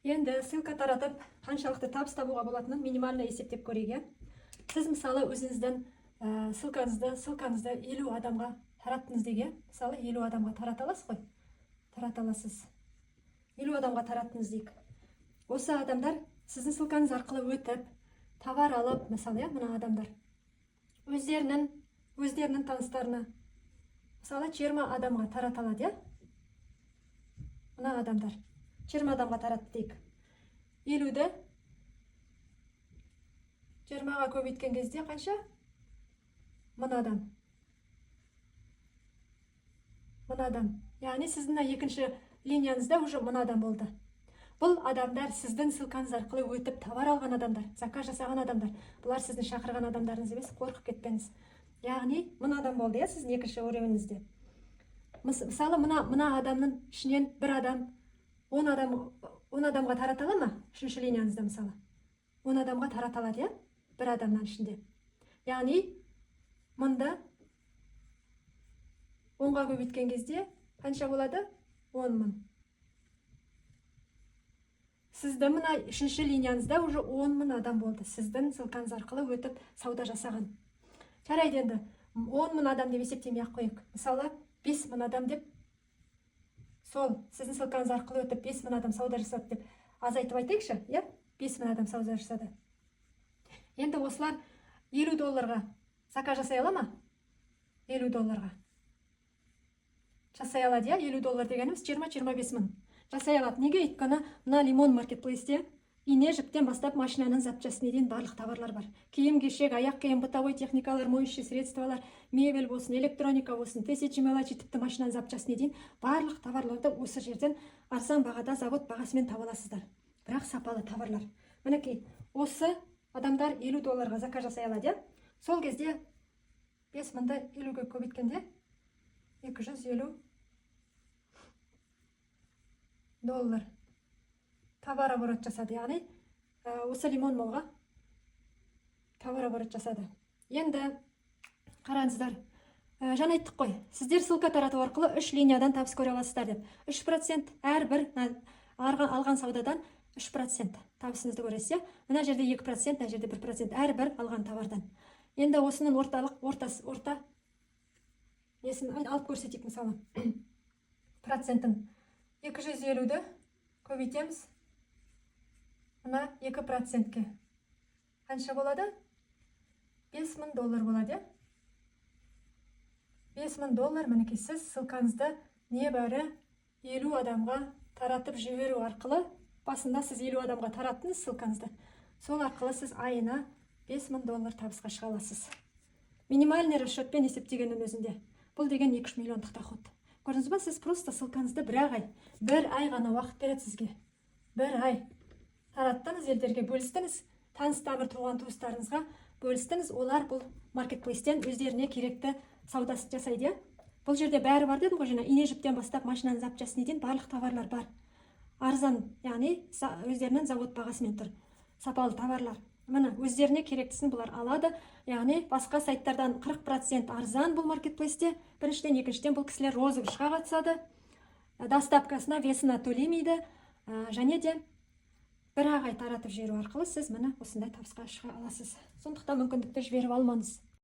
Енді ссылка таратып, қаншалықты табыс табуға болатынын минимально есептеп көрейік, иә. Сіз, мысалы, өзіңіздің ссылкаңызды 50 адамға тараттыңыз дейік, иә. Мысалы, 50 адамға тарата аласыз ғой, тарата аласыз. 50 адамға тараттыңыз дейік. Осы адамдар сіздің ссылкаңыз арқылы өтіп, товар алып, мысалы, иә, мына адамдар өздерінің таныстарына, мысалы, 20 адамға тарата алады, иә. Мына адамдар 20 адамға таратты дейік. 50-ді 20-ға көбейткен кезде қанша? 1000 адам, 1000 адам. Яғни сіздің мына екінші линияңызда уже 1000 адам болды. Бұл адамдар сіздің ссылкаңыз арқылы өтіп, товар алған адамдар, заказ жасаған адамдар. Бұлар сіздің шақырған адамдарыңыз емес, қорқып кетпеңіз. Яғни 1000 адам болды, иә, сіздің екінші уровеніңізде. Мысалы, мына адамның ішінен бір адам 10 адам, 10 адамға тарата ала ма? Үшінші линияңызда, мысалы, 10 адамға тарата алады, иә, бір адамның ішінде. Яғни мында 10-ға көбейткен кезде қанша болады? 10 000. Сізді мына үшінші линияңызда уже 10 000 адам болды, сіздің ссылкаңыз арқылы өтіп, сауда жасаған. Жарайды, енді 10 000 адам деп есептемей ақ қояйық. Мысалы, 5000 адам деп, сол сіздің ссылкаңыз арқылы өтіп, 5000 адам сауда жасады деп азайтып айтайықшы, иә. 5000 адам сауда жасады. Енді осылар 50 долларға заказ жасай ала ма? 50 долларға жасай алады, иә. 50 доллар дегеніміз 20-25 мың. Жасай алады. Неге? Өйткені мына Лимон маркетплейсте ине жіптен бастап машинаның запчастіне дейін барлық товарлар бар. Киім кешек, аяқ киім, бытовой техникалар, моющий средстволар, мебель болсын, электроника болсын, тысячи мелочи, тіпті машинаның запчастіне дейін барлық товарларды осы жерден арзан бағада, завод бағасымен таба аласыздар, бірақ сапалы товарлар. Мінекей, осы адамдар 50 долларға заказ жасай алады, иә. Сол кезде 5000-ды 50-ге көбейткенде 250 доллар товарооборот жасады. Яғни осы Лимон Молға товарооборот жасады. Енді қараңыздар, жаңа айттық қой, сіздер ссылка тарату арқылы үш линиядан табыс көре аласыздар деп. 3% әрбір алған саудадан 3% табысыңызды көресіз, иә. Мына жерде 2%, мына жерде 1% әрбір алған товардан. Енді осының орталық ортасы, орта несін алып көрсетейік. Мысалы, процентін 250-ді көбейтеміз мына 2%-ке, қанша болады? 5000 доллар болады, иә, 5000 доллар. Мінекей, сіз ссылкаңызды небәрі 50 адамға таратып жіберу арқылы, басында сіз 50 адамға тараттыңыз ссылкаңызды, сол арқылы сіз айына 5000 доллар табысқа шыға аласыз. Минимальный расчетпен есептегеннің өзінде бұл деген 2-3 миллиондық доход. Көрдіңіз ба? Сіз просто ссылкаңызды бір ай, бір ай ғана уақыт береді сізге, бір ай тараттыңыз, елдерге бөлістіңіз, таныс тамыр, туған туыстарыңызға бөлістіңіз. Олар бұл маркетплейстен өздеріне керекті саудасын жасайды, иә. Бұл жерде бәрі бар дедім ғой жаңа: ине жіптен бастап машинаның запчастіне дейін барлық товарлар бар, арзан, яғни өздерінің завод бағасымен тұр, сапалы товарлар. Міне, өздеріне керектісін бұлар алады. Яғни басқа сайттардан 40% арзан бұл маркетплейсте, біріншіден. Екіншіден, бұл кісілер розыгрышқа қатысады, доставкасына, весына төлемейді. Және де бір ақ ай таратып жіберу арқылы сіз, міне, осындай табысқа шыға аласыз. Сондықтан мүмкіндікті жіберіп алмаңыз.